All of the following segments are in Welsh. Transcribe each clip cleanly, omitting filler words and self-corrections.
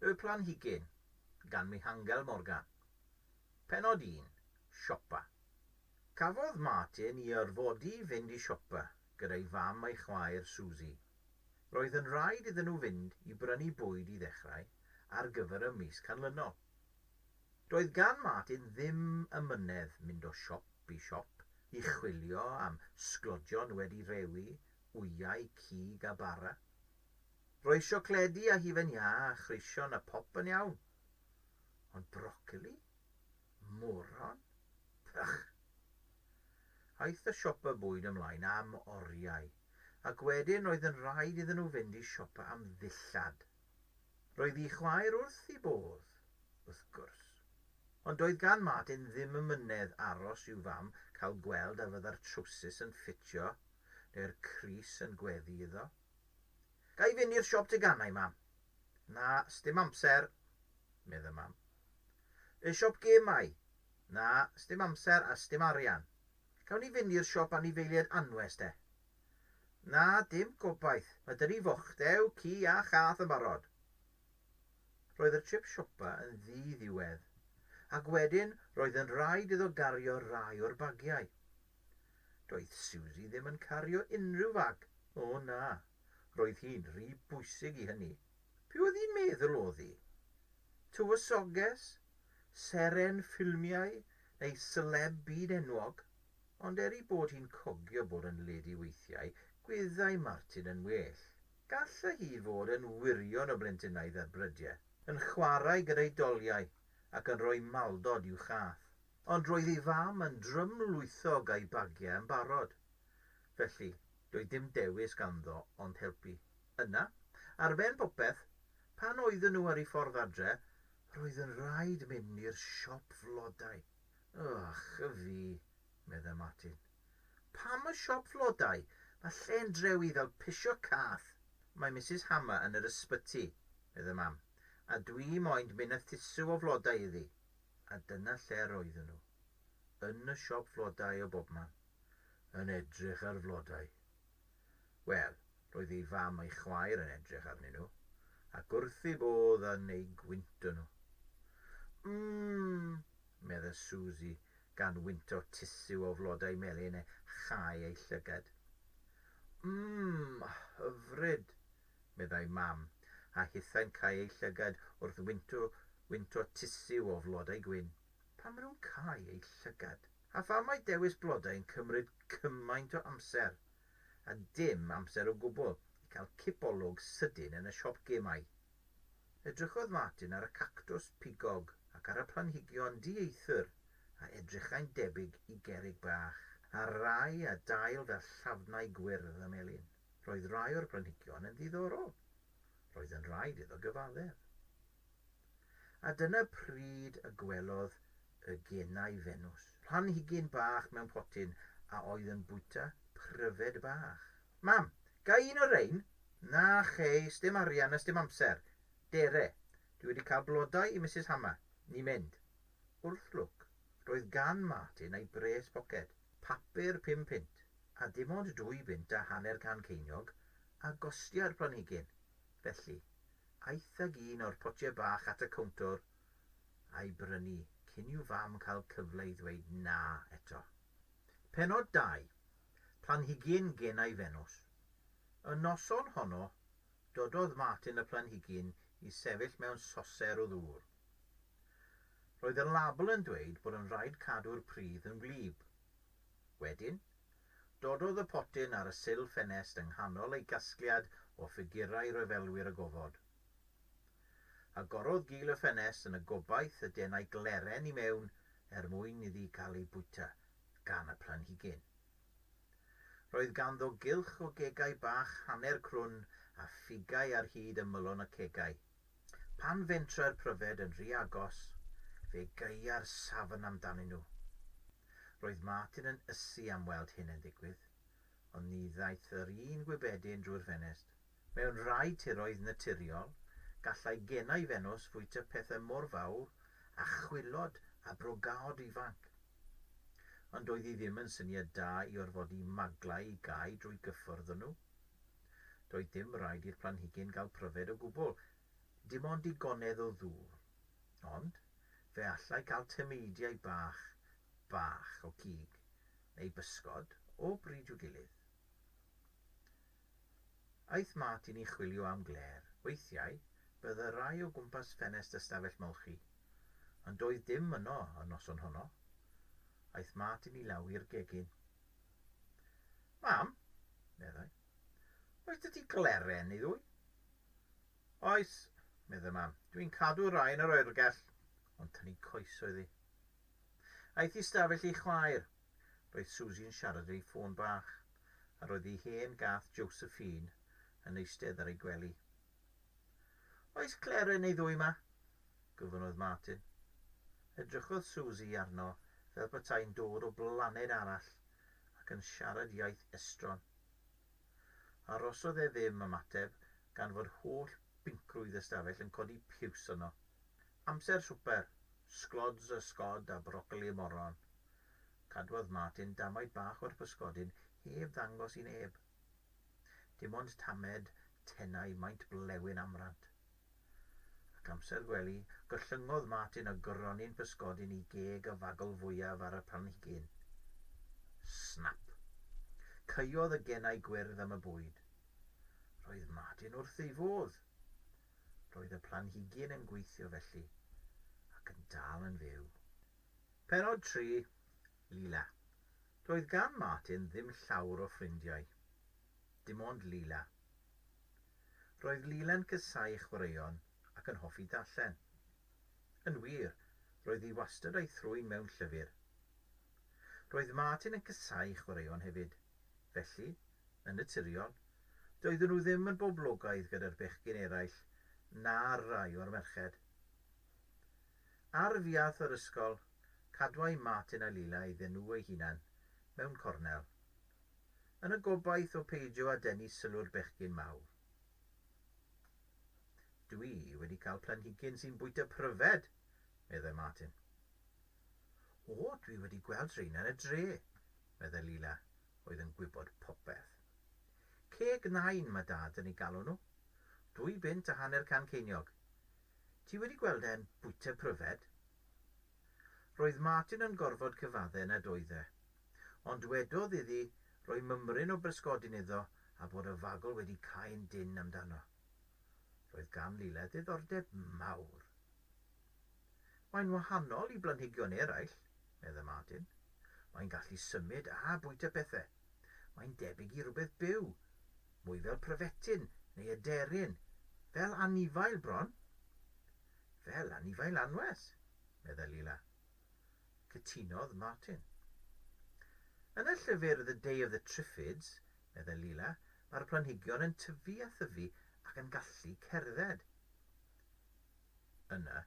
Y Planhigyn gan Mihangel Morgan. Pennod 1, Siopa. Cafodd Martin ei orfodi i fynd i siopa gyda'i fam a'i chwaer Suzy. Roedd yn rhaid iddyn nhw fynd i brynu bwyd i ddechrau ar gyfer y mis canlynol. Doedd gan Martin ddim amynedd mynd o siop i siop i chwilio am sglodion wedi rhewi, wyau, cig a bara. Roedd siocledi a hufen iâ a chreision a phop yn iawn. Ond brocoli? Moron? Pych! Aeth y siopa bwyd ymlaen am oriau, ac wedyn roedd yn rhaid iddyn nhw fynd i siopa am ddillad. Roedd ei chwaer wrth ei bodd, wrth gwrs. Ond doedd gan Martin ddim amynedd aros i'w fam cael gweld a fydda'r trowsus yn ffitio, neu'r crys yn gweddu iddo. Ga i fynd i'r siop teganau, mam? Na, sdim amser, medda mam. Y siop gemau? Na, sdim amser a sdim arian. Gawn ni fynd i'r siop anifeiliaid anwes, de? Na, dim gobaith, mae 'da ni fochdew, ci a chath yn barod. Roedd y trip siopa yn ddi-ddiwedd, ac wedyn roedd yn rhaid iddo gario rai o'r bagiau. Doedd Suzy ddim yn cario unrhyw fag. O na, roedd hi'n rhy bwysig i hynny. Pwy oedd hi'n meddwl oedd hi? Tywysoges? Seren ffilmiau? Neu seleb byd enwog? Ond er ei bod hi'n cogio bod yn lady weithiau, gwyddai Martin yn well. Gallai hi fod yn wirion o blentynnaidd ar brydiau, yn chwarae gyda'i doliau ac yn rhoi maldod i'w chath. Ond roedd ei fam yn drymlwythog a'i bagiau yn barod. Felly, doedd dim dewis ganddo ond helpu. Yna, ar ben popeth, pan oedden nhw ar eu ffordd adre, roedd yn rhaid mynd i'r siop flodau. Ych a fi, meddai Martin. Pam y siop flodau? Mae lle'n drewi fel pisio cath. Mae Misus Hammer yn yr ysbyty, meddai mam, a dwi moyn mynd â thusw o flodau iddi. A dyna lle roedden nhw, yn y siop flodau o bobman, yn edrych ar flodau. Wel, roedd ei fam a'i chwaer yn edrych arnyn nhw, ac wrth eu bodd yn eu gwynto nhw. Mmm, medde Suzy, gan wynto tisiw o flodau melyn a chau ei llygad. Mmm, hyfryd, meddai Mam, a hithau'n cau ei llygad wrth wynto wynto tisiw o flodau gwyn. Pam maen nhw'n cau eu llygad? A pham mae dewis blodau yn cymryd cymaint o amser? A dim amser o gwbl i cael cipolwg sydyn yn y siop gemau. Edrychodd Martin ar y cactws pigog ac ar y planhigion dieithr a edrychai'n debyg i gerrig bach, a rai â dail fel llafnau gwyrdd a melyn. Roedd rhai o'r planhigion yn ddiddorol. Roedd yn rhaid iddo gyfaddef. A dyna pryd y gwelodd y genau Fenws, planhigyn bach mewn potyn a oedd yn bwyta pryfed bach. Mam, ga i un o rein? Na chei, sdim arian a sdim amser. Dere, dwi wedi cael blodau i Misus Hammer. Ni'n mynd. Wrth lwc, roedd gan Martin ei bres poced, papur 5 punt, a dim ond 2.5 can ceiniog a gostia'r planhigyn. Felly, aeth ag un o'r potiau bach at y cowntwr a'i brynu cyn i'w fam cael cyfle i ddweud na eto. Pennod 2. Planhigyn Genau Fenws. Y noson honno, dododd Martin y planhigyn i sefyll mewn soser o ddŵr. Roedd y label yn dweud bod yn rhaid cadw'r pridd yn wlyb. Wedyn, dododd y potyn ar y sil ffenest yng nghanol ei gasgliad o ffigurau rhyfelwyr y gofod. Agorodd gil y ffenest yn y gobaith y denai gleren i mewn er mwyn iddi gael ei bwyta gan y planhigyn. Roedd ganddo gylch o gegau bach hanner crwn a phigau ar hyd ymylon y cegau. Pan fentrai'r pryfed yn rhy agos, fe gaeai'r safn amdanyn nhw. Roedd Martin yn ysu am weld hyn yn digwydd, ond ni ddaeth yr un gwybedyn drwy'r ffenest. Mewn rhai tiroedd naturiol, gallai genau Fenws fwyta pethau mor fawr â chwilod a brogaod ifanc. Ond doedd hi ddim yn syniad da i orfodi maglau i gau drwy gyffwrdd â nhw. Doedd dim rhaid i'r planhigyn gael pryfed o gwbl. Dim ond digonedd o ddŵr. Ond, fe allai cael tameidiau bach, bach o cig, neu bysgod, o bryd i'w gilydd. Aeth Martin i chwilio am Claire. Weithiau, bydde rai o gwmpas ffenest y stafell molchi. Ond doedd dim yno y noson honno. Aeth Martin i lawr i'r gegin. Mam, meddai, oes 'da ti gleren neu ddwy? Oes, meddai Mam, dwi'n cadw rai yn yr oergell. Ond tynnu coes oedd hi. Aeth i stafell ei chwaer. Roedd Susie yn siarad ar ei ffôn bach, a roedd ei hen gath Josephine yn eistedd ar ei gwely. Oes cleren neu ddwy 'ma? gofynnodd Martin. Edrychodd Susie arno fel petai'n dod o blaned arall ac yn siarad iaith estron. Arosodd e ddim am ateb gan fod holl bincrwydd y stafell yn codi piws yno. Amser swper, sglods a sgod a brocoli a moron. Cadwodd Martin damaid bach o'r pysgodyn heb ddangos i neb. Dim ond tamed tenau maint blewyn amrant. Ac amser gwely, gollyngodd Martin y gronyn pysgodyn i geg y fagl fwyaf ar y planhigyn. Snap! Caeodd y genau gwyrdd am y bwyd. Roedd Martin wrth ei fodd. Roedd y planhigyn yn gweithio felly, ac yn dal yn fyw. Pennod 3, Lila. Doedd gan Martin ddim llawr o ffrindiau. Dim ond Lila. Roedd Lila'n casáu chwaraeon ac yn hoffi darllen. Yn wir, roedd hi wastad â'i thrwyn mewn llyfr. Roedd Martin yn casáu chwaraeon hefyd. Felly, yn naturiol, doedden nhw ddim yn boblogaidd gyda'r bechgyn eraill na rhai o'r merched. Ar fuarth yr ysgol, cadwai Martin a Lila iddyn nhw eu hunain mewn cornel, yn y gobaith o peidio â denu sylw'r bechgyn mawr. Dwi wedi cael planhigyn sy'n bwyta pryfed, meddai Martin. O, dwi wedi gweld rheina yn y dre, meddai Lila, oedd yn gwybod popeth. Ceg nain mae Dad yn eu galw nhw. 2.50 ceiniog. Ti wedi gweld e'n bwyta pryfed? Roedd Martin yn gorfod cyfadde nad oedd e. Ond dwedodd iddi roi mymryn o bysgodyn iddo a bod y fagl wedi cau'n dynn amdano. Roedd gan Lila ddiddordeb mawr. Mae'n wahanol i blanhigion eraill, meddai Martin. Mae'n gallu symud a bwyta pethau. Mae'n debyg i rywbeth byw, mwy fel pryfetyn neu aderyn, fel anifail bron. Fel anifail anwes, meddai Lila. Cytunodd Martin. Yn y llyfr The Day of the Triffids, meddai Lila, mae'r planhigion yn tyfu a thyfu ac yn gallu cerdded. Yna,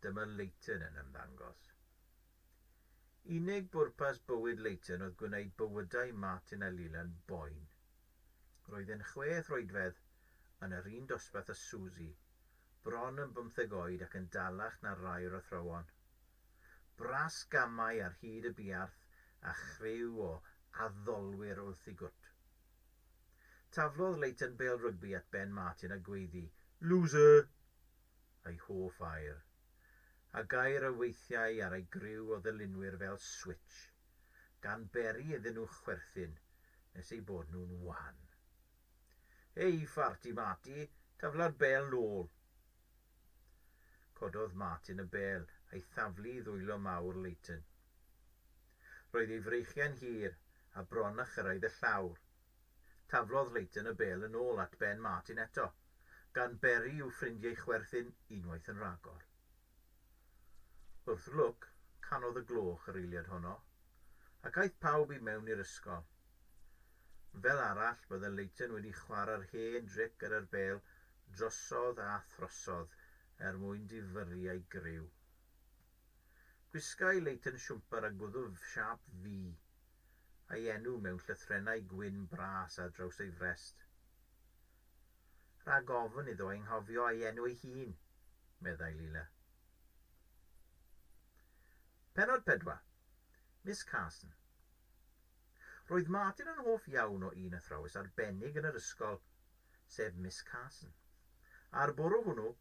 dyma Leighton yn ymddangos. Unig bwrpas bywyd Leighton oedd gwneud bywydau Martin a Lila'n boen. Roedd e'n chwe throedfedd, yn yr un dosbarth â Susie, bron yn bymtheg oed ac yn dalach na rai o'r athrawon. Bras gamau ar hyd y buarth a chriw o addolwyr wrth ei gwt. Taflodd Leighton bêl rygbi at ben Martin a gweiddi, Loser! Ei hoff air. A gair a weithiai ar ei griw o ddylunwyr fel switsh, gan beri iddyn nhw chwerthin nes eu bod nhw'n wan. Hei, Ffarti Marty, tafla'r bêl nôl! Cododd Martin y bêl a'i thaflu i ddwylo mawr Leighton. Roedd ei freichiau'n hir a bron â chyrraedd y llawr. Taflodd Leighton y bêl yn ôl at ben Martin eto, gan beri i'w ffrindiau chwerthin unwaith yn rhagor. Wrth lwc, canodd y gloch yr eiliad honno, ac aeth pawb i mewn i'r ysgol. Fel arall, bydde Leighton wedi chwarae'r hen dric gyda'r bêl drosodd a throsodd er mwyn difyrru ei griw. Gwisgai Leighton siwmper a gwddf siâp V, a'i enw mewn llythrennau gwyn bras ar draws ei frest. Rhag ofn iddo anghofio ei enw ei hun, meddai Lila. Pennod 4. Miss Carson. Roedd Martin yn hoff iawn o un athrawes arbennig yn yr ysgol, sef Miss Carson. A'r bwrw hwnnw,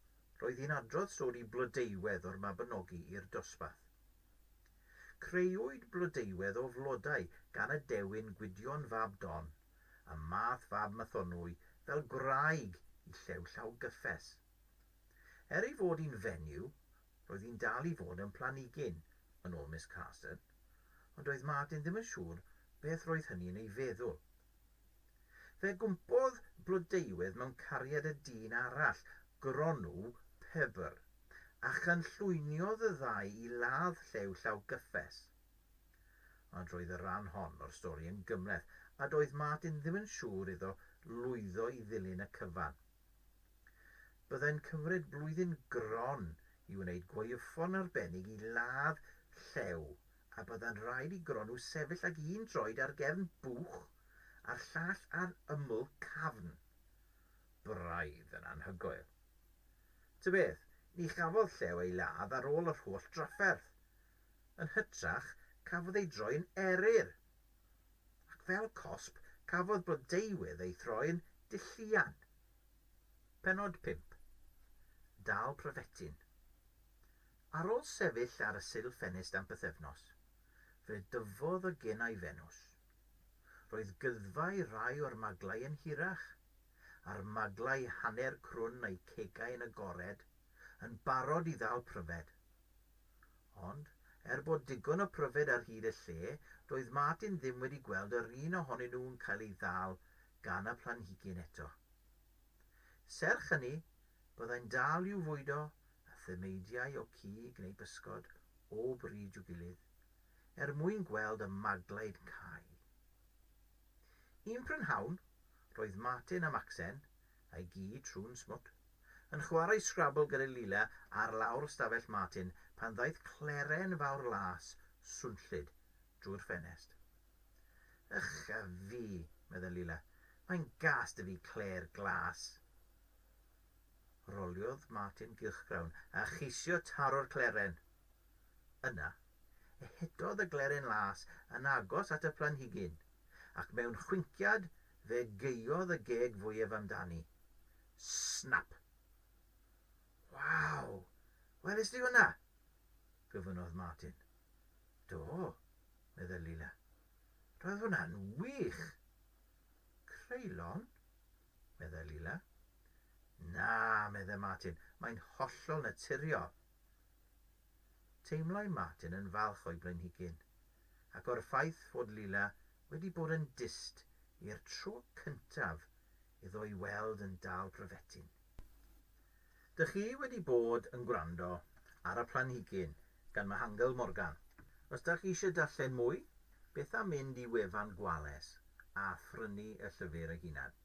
Roedd hi'n adrodd stori Blodeuwedd o'r Mabinogi i'r dosbarth. Creuwyd Blodeuwedd o flodau gan y dewin Gwydion fab Don a Math fab Mathonwy fel gwraig i Llew Llaw Gyffes. Er ei fod hi'n fenyw, roedd hi'n dal i fod yn planhigyn, yn ôl Miss Carson, ond doedd Martin ddim yn siŵr beth roedd hynny yn ei feddwl. Fe gwmpodd Blodeuwedd mewn cariad â dyn arall, Gronw Pebr, a chynllwyniodd y ddau i ladd Llew Llaw Gyffes. Ond roedd y rhan hon o'r stori yn gymhleth, a doedd Martin ddim yn siŵr iddo lwyddo i ddilyn y cyfan. Byddai'n cymryd blwyddyn gron i wneud gwaywffon arbennig i ladd Llew a byddai'n rhaid i Gronw sefyll ag un droed ar gefn buwch a'r llall ar ymyl cafn. Braidd yn anhygoel. Ta beth, ni chafodd Llew ei ladd ar ôl yr holl drafferth. Yn hytrach, cafodd ei droi'n eryr. Ac fel cosb, cafodd Blodeuwedd ei throi'n dylluan. Pennod 5. Dal Pryfetyn. Ar ôl sefyll ar y sil ffenest am bythefnos, fe dyfodd y genau Fenws. Roedd gyddfau rai o'r maglau yn hirach, a'r maglau hanner crwn a'u cegau yn agored, yn barod i ddal pryfed. Ond, er bod digon o pryfed ar hyd y lle, doedd Martin ddim wedi gweld yr un ohonyn nhw'n cael ei ddal gan y planhigyn eto. Serch hynny, byddai'n dal i'w fwydo a thameidiau o cig neu bysgod o bryd i'w gilydd, er mwyn gweld y maglaid cau. Un prynhawn, roedd Martin a Macsen, a'i gi trw'n smwt, yn chwarae Scrabble gyda Lila ar lawr stafell Martin pan ddaeth cleren fawr las, swnllyd, drwy'r ffenest. Ych a fi, meddai Lila, mae'n gas 'da fi clêr glas. Roliodd Martin gylchgrawn a cheisio taro'r cleren. Yna, ehedodd y gleren las yn agos at y planhigyn, ac mewn chwinciad fe gaeodd y geg fwyaf amdani. Snap! Waw! Welest di hwnna? gofynnodd Martin. Do, meddai Lila. Roedd hwnna'n wych! Creulon? meddai Lila. Na, meddai Martin, mae'n hollol naturiol. Teimlai Martin yn falch o'i blanhigyn, ac o'r ffaith fod Lila wedi bod yn dyst i'r tro cyntaf iddo'i weld yn dal pryfetyn. Dych chi wedi bod yn gwrando ar Y Planhigyn gan Mihangel Morgan. Os dach chi eisiau darllen mwy, beth am mynd i wefan Gwales a phrynu y llyfr eich hunan?